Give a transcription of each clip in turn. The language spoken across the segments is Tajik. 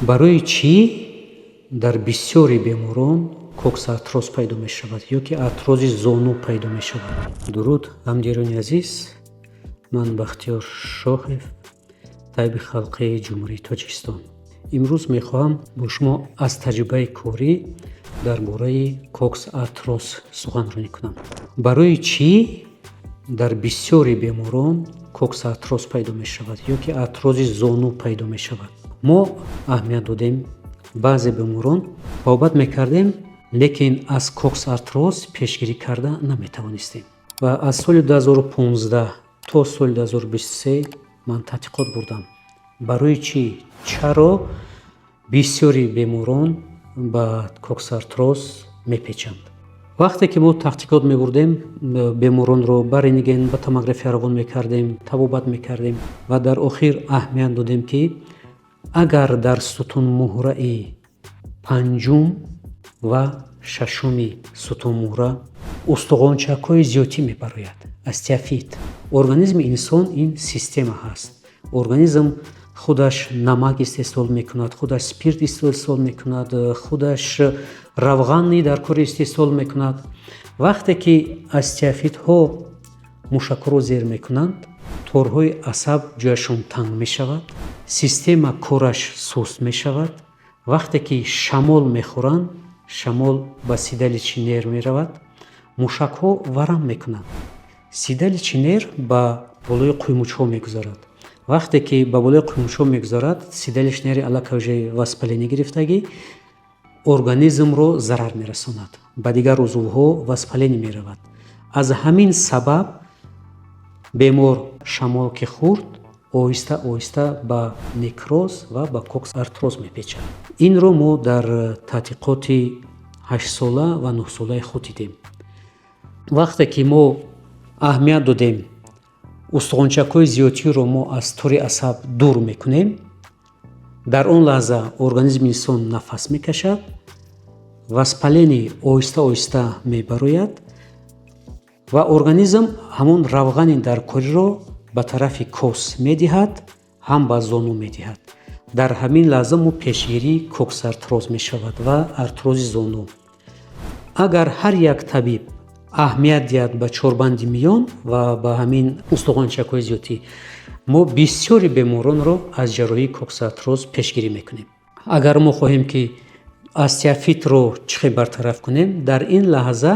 Барои чӣ дар бисёри беморон коксартроз пайдо мешавад ё ки артрози зону пайдо мешавад? Дуруд, ҳамдиёрони азиз! Ман Бахтиёр Шоҳев, табиби халқии Ҷумҳурии Тоҷикистон. Имрӯз мехоҳам бо шумо аз таҷрибаи корӣ дар бораи коксартроз суханронӣ кунам. Барои чӣ дар бисёри беморон коксартроз пайдо мешавад ё ки артрози зону пайдо мешавад? Мо аҳамият додем, баъзе беморон табобат мекардем, лекин аз коксартроз пешгирӣ карда наметавонистем. Ва аз соли 2015 то соли 2023 ман таҳқиқот бурдам, барои чӣ, чаро бисёри беморон ба коксартроз мепечанд. Вақте ки мо таҳқиқот мебурдем, беморонро ба рентген, ба томография равон мекардем, табобат мекардем ва дар охир аҳамият додем, ки агар дар сутунмуҳраи панҷум ва шашуми сутунмуҳра устухончакҳои зиёдтӣ мебарояд, остеофит. Организми инсон ин система ҳаст. Организм худаш намак истеҳсол мекунад, худаш спирт истеҳсол мекунад, худаш равғани дар кор истеҳсол мекунад. Вақте ки остеофитҳо мушакҳоро зер мекунанд, торҳои асаб ҷояшон танг мешавад, система кораш суст мешавад. Вақте ки шамол мехӯранд, шамол ба седалищный нерв меравад, мушакҳо варам мекунанд. Седалищный нерв ба болои қуймучҳо мегузарад. Вақте ки ба болои қуймучҳо мегузарад, седалищный нерви аллакай уже воспаление гирифтагӣ, организмро зарар мерасонад, ба дигар узвҳо воспаление меравад. Аз ҳамин сабаб бемор шамол ки хӯрд, оҳиста оҳиста ба некроз ва ба коксартроз мепечад. Инро мо дар таҳқиқоти 8-сола ва 9-солаи худ дидем. Вақте ки мо аҳамият додем, устухончакҳои зиёдтиро мо аз тори асаб дур мекунем, дар он лаҳза организми инсон нафас мекашад, воспаление оҳиста оҳиста мебарояд ва организм ҳамон равғани даркориро ба тарафи кос медиҳад, ҳам ба зону медиҳад. Дар ҳамин лаҳза мо пешгирии коксартроз мешавад ва артрози зону. Агар ҳар як табиб аҳамият диҳад ба чорбанди миён ва ба ҳамин устухончакҳои зиёдтӣ, мо бисёри беморонро аз ҷарроҳии коксартроз пешгирӣ мекунем. Агар мо хоҳем, ки остеофитро чӣ хел бартараф кунем, дар ин лаҳза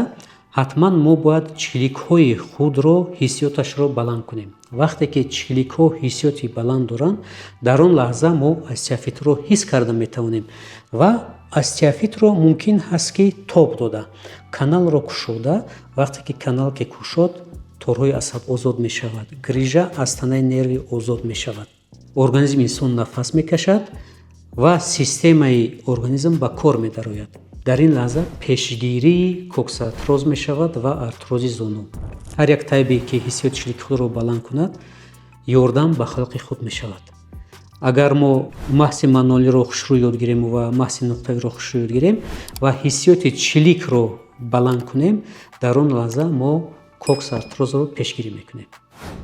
ҳатман мо бояд чиликҳои худро ҳиссиёташро баланд кунем. Вақте ки чиликҳо ҳиссиёти баланд доранд, дар он лаҳза мо остеофитро ҳис карда метавонем ва остеофитро мумкин ҳаст, ки тоб дода, каналро кушода. Вақте ки канал ки кушод, торҳои асаб озод мешавад, грыжа аз танаи нерви озод мешавад, организми инсон нафас мекашад ва системаи организм ба кор медарояд. Дар ин лаҳза пешгирии коксартроз мешавад ва артрози зону. Ҳар як табибе, ки ҳиссиёти чилики худро баланд кунад, ёрдам ба халқи худ мешавад. Агар мо маҳси мануалиро хушрӯ ёд гирем ва маҳси нуқтавиро хушрӯ ёд гирем ва ҳиссиёти чиликро баланд кунем, дар он лаҳза мо коксартрозро пешгирӣ мекунем.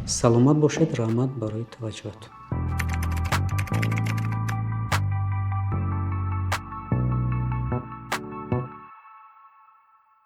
Саломат бошед, раҳмат барои таваҷҷӯҳатон.